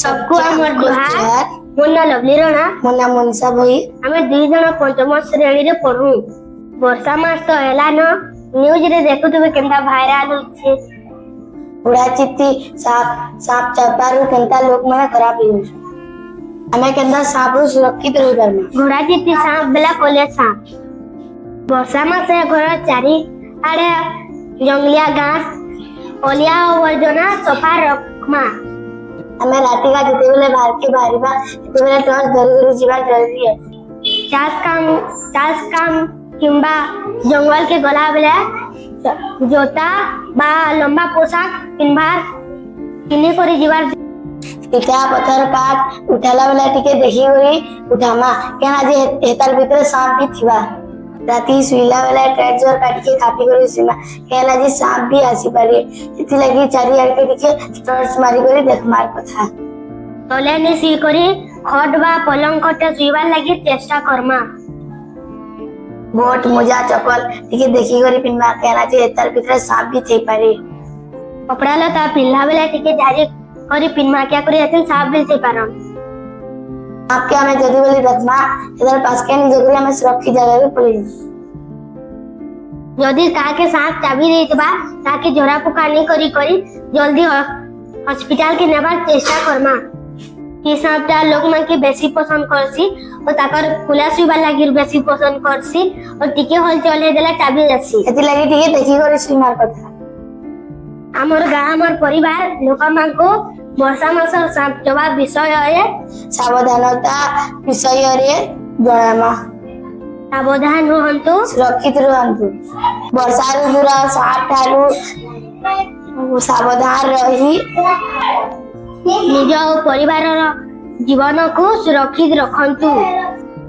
ସବକୁ ଆମର ଜୁହାର। ମୋ ନାଁ ଲଭଲି ରଣା। ମୋ ନାଁ ମନୀଷା ଭୋଇ। ଆମେ 2 ଜଣ ପଞ୍ଚମ ଶ୍ରେଣୀରେ ପଢୁ। ବର୍ଷା ମାସ ତ ହେଲାନ, ନ୍ୟୁଜରେ ଦେଖୁଥିବେ କେନ୍ତା ଭାଇରାଲ ହଉଛି। ଘୋଡ଼ା ଚିତି ସାପ, ସାପ ଚାପାରୁ କେନ୍ତା ଲୋକମାନେ ଖରାପ ହେଇଯାଉଛନ୍, ଆମେ କେନ୍ତା ସାପରୁ ସୁରକ୍ଷିତ ରହିପାରମା। ଘୋଡ଼ା ଚିତି ସାପ ବେଲା କଲେ ସାପ। ବର୍ଷା ମାସେ ଘର ଚାରି ଆଡେ ଜଙ୍ଗଲିଆ ଘାସ, ଅଲିଆ ଆବର୍ଜନା ସଫା ରଖମା। ଆମେ ରାତିକା ଯେତେବେଳେ ବାହାରକେ ବାହାରିବା, ସେତେବେଳେ ଟର୍ଚ ଧରି ଧରି ଯିବା ଜରୁରୀ ହେ। ଚାଷ କାମ କିମ୍ବା ଜଙ୍ଗଲ କେ ଗଲା ବେଲେ ଜୋତା ବା ଲମ୍ବା ପୋଷାକ ପିନ୍ଧି କରି ଯିବାର। ଇଟା, ପଥର, କାଠ ଉଠାଲା ବେଲେ ଟିକେ ଦେଖିକରି ଉଠାମା, କେନ୍ ଆଜି ହେତାର ଭିତରେ ସାପ ବି ଥିବା। ରାତି ଶୋଇଲା ବେଲେ ଟେଟ୍ ଜୋର କାଟିକି କାପି କରି ଶୋଇମା, କେନ୍ ଆଜି ସାପ ବି ଆସିପାରେ। ସେଥିଲାଗି ଚାରିଆଡ଼କେ ଟିକେ ଟର୍ଚ ମାରି କରି ଦେଖମାର କଥା। ତଲେ ନି ଶୁଇ କରି ଖଟ ବା ପଲଙ୍କ ଖଟେ ଶୁଇବାର ଲାଗି ଚେଷ୍ଟା କରମା। ବୋଟ, ମୋଜା, ଚପଲ ଟିକେ ଦେଖିକରି ପିନ୍ଧମା, କେନ୍ ଆଜି ହେତାର ଭିତରେ ସାପ ବି ଥାଇପାରେ। କପଡା ଲତା ପିନ୍ଧଲା ବେଲେ ଟିକେ ଝାରି କରି ପିନ୍ଧମା, କିଆ କରି ଏଥିନ୍ ସାପ ବି ଥାଇପାରନ୍। ସାପକେ ଆମେ ଯଦି ବୋଲି ଦେଖମା, ହେତାର ପାସକେ ନି ଯାଇକରି ଆମେ ସୁରକ୍ଷିତ ଜାଗାକେ ପଳେଇ ଯିମା। ଯଦି କାହାକେ ସାପ ଚାବି ଦେଇଥିବା, ତାକେ ଝରା ଫୁକା ନି କରି କରି ଜଲ୍ଦି ହସ୍ପିଟାଲ କେ ନେବାର ଚେଷ୍ଟା କରମା। ଇ ସାପଟା ଲୋକମାନକେ ବେଶୀ ପସନ୍ଦ କରସି ଓ ତାକର କୁଲା ଶୁଇବାର ଲାଗି ବେଶୀ ପସନ୍ଦ କରସି ଓ ଟିକେ ହଲଚଲ ହେଇଦେଲେ ଚାବି ଯାସି। ସେଥିଲାଗି ଟିକେ ଦେଖିକରି ଶୋଇମାର କଥା। ଆମର ଗାଁ, ଆମର ପରିବାର ଲୋକମାନଙ୍କୁ ବର୍ଷା ମାସ ସାପ ଚବା ବିଷୟରେ ସାବଧାନତା ବିଷୟରେ ଜଣାମା। ସାବଧାନ ରୁହନ୍ତୁ। ସୁରକ୍ଷିତ ରୁହନ୍ତୁ। ବର୍ଷା ଋତୁର ସାପ ଠାରୁ ସାବଧାନ ରହି ନିଜ ଓ ପରିବାରର ଜୀବନକୁ ସୁରକ୍ଷିତ ରଖନ୍ତୁ।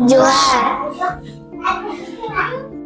ଜୁହାର।